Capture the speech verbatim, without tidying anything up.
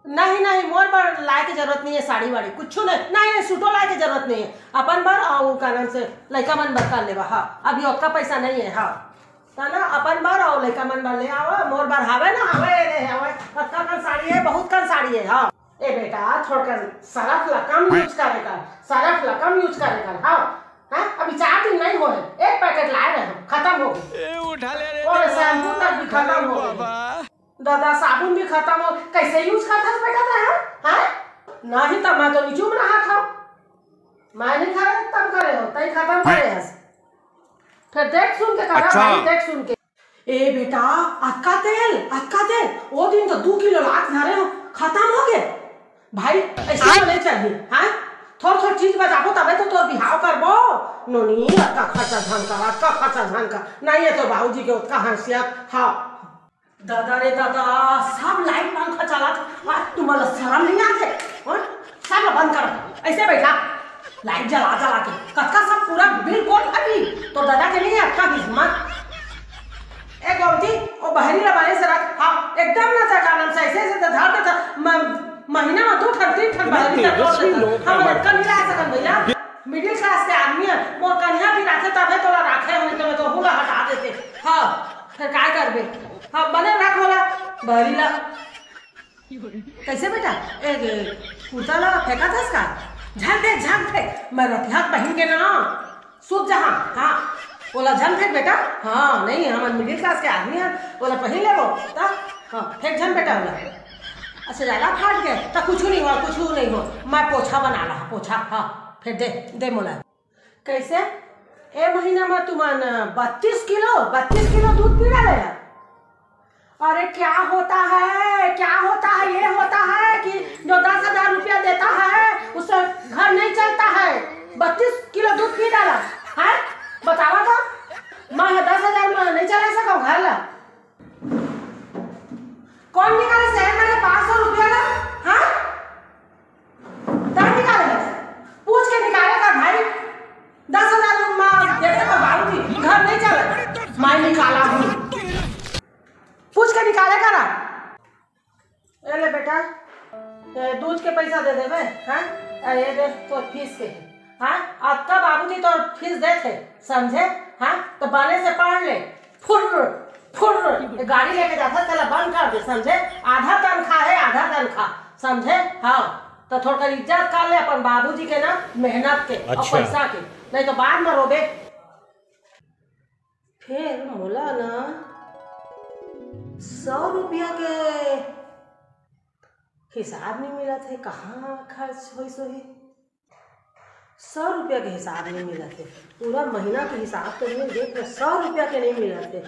नहीं, नहीं, मोर बर लाए के जरूरत नहीं है साड़ी वाड़ी, कुछ नहीं, नहीं, नहीं, सूटो लाए के जरूरत नहीं है। अपन बर और का नाम से लइका मन बर कर लेवा। हाँ, अभी ओतका पैसा नहीं है। हाँ, त ना अपन बर और लइका मन बर ले आवा। मोर बर हवे ना, हवे, ये ले हवे। अतका कन साड़ी है, बहुत कन साड़ी है। हाँ, ए बेटा, थोड़कन सरफ ला कम यूज करे कर, सरफ ला कम यूज करे कर। हाँ, हाँ, अभी चार दिन नहीं होए, एक पैकेट लाए रहे, खत्म हो गए। ए, उठा ले रे और देवा, शैम्पू तक भी खत्म हो गए। बाबा। दादा, साबुन भी खत्म हो, कैसे यूज करत हस बेटा तैं, हाँ? हाँ? नहीं त मैं तो नीचू में नहात हूँ। मैं नहीं खा रहे, तब करे हो, तई खत्म करे हस। फिर देख सुन के करा अच्छा। भाई, देख सुन के। ए बेटा, अतका तेल, अतका तेल, वो दिन तो दू किलो लात धरे हो, खत्म हो गए। भाई, ऐसे तो नहीं चाहिए, हाँ? थोड़ थोड़ चीज बचाबो तबे तो तोर बिहाव करबो। नोनी, अतका खर्चा झन कर, अतका खर्चा झन कर। नहीं है तो बाबूजी के ओतका हैसियत, हाँ। दादा रे दादा, सब लाइट पंखा चलात, आज तुम्हारा शर्म नहीं आते? हाँ? सब ला बंद कर, ऐसे बैठा, लाइट जला जला के, कतका सब पूरा बिल कोट अभी, तो दादा के नहीं है अतका हिम्मत। ए गोमती, ओ बहरी ला बने से रख, हाँ, एकदम ना जा कानन से, ऐसे ऐसे तो झाड़ के था, म-, महीना में दो ठन, तीन ठन बहरी का तोड़ देता। हम अतका नहीं ला सकन भैया, मिडिल क्लास के आदमी है, मोर कन्या भी राखे तबे तोला राखे, नहीं तो मैं तो हुला हटा देते। हाँ, फिर काय करबे? हाँ, बने रख वाला बहरी ला। कैसे बेटा? ए, ए, कुर्ता ला फेंका था इसका? झन फेंक, झन फेंक। मैं रतिहा बहिन के ना। सूत जहाँ, हाँ। ओला झन फेंक बेटा। हाँ, नहीं, हमन मिडिल क्लास के आदमी हन। ओला पहिन लेबो, त? हाँ, फेंक झन बेटा ओला। अच्छा, ज्यादा फाट गए, त कुछ नहीं हो, कुछ नहीं हो। मैं पोछा बना ला, पोछा, हाँ। फिर दे, दे मोला। कैसे? ए महीना में तुमन बत्तीस किलो, बत्तीस किलो दूध पी डाले है। अरे क्या होता है, क्या होता है? ये होता है कि जो दस हजार रुपया देता है, उससे घर नहीं चलता है। बत्तीस किलो दूध पी डाला है, बतावा तो। मैं दस हजार में नहीं चला सकूं घर ला। कौन निकाले शहर में पाँच सौ रुपया ला? हाँ, तब निकाले है। पूछ के निकाले का भाई। दस हजार में देते तो बाबूजी, घर नहीं चले। मैं निकाला हूँ। पूछ के निकाले का ना। ए ले बेटा, ए दूध के पैसा दे देबे, हाँ? आ ये दे तोर फीस के, हाँ? अतका बाबूजी तोर फीस देथे, समझे? हाँ? तो बने से पढ़ ले। फुर्र, फुर्र, ये गाड़ी लेके जाता, तेला बंद कर दे, समझे? आधा तनखा है, आधा तनखा, समझे? हाँ, तो थोड़ा इज्जत कर ले अपन बाबूजी के ना, मेहनत के और अच्छा। पैसा के, नहीं तो बाद में रोबे। फिर मोला ना सौ रुपया के हिसाब नहीं मिलत है, कहाँ खर्च होइस होही? सौ रुपया के हिसाब नहीं मिलत है। पूरा महीना के हिसाब तो नहीं देख, सौ रुपया के नहीं मिलत है।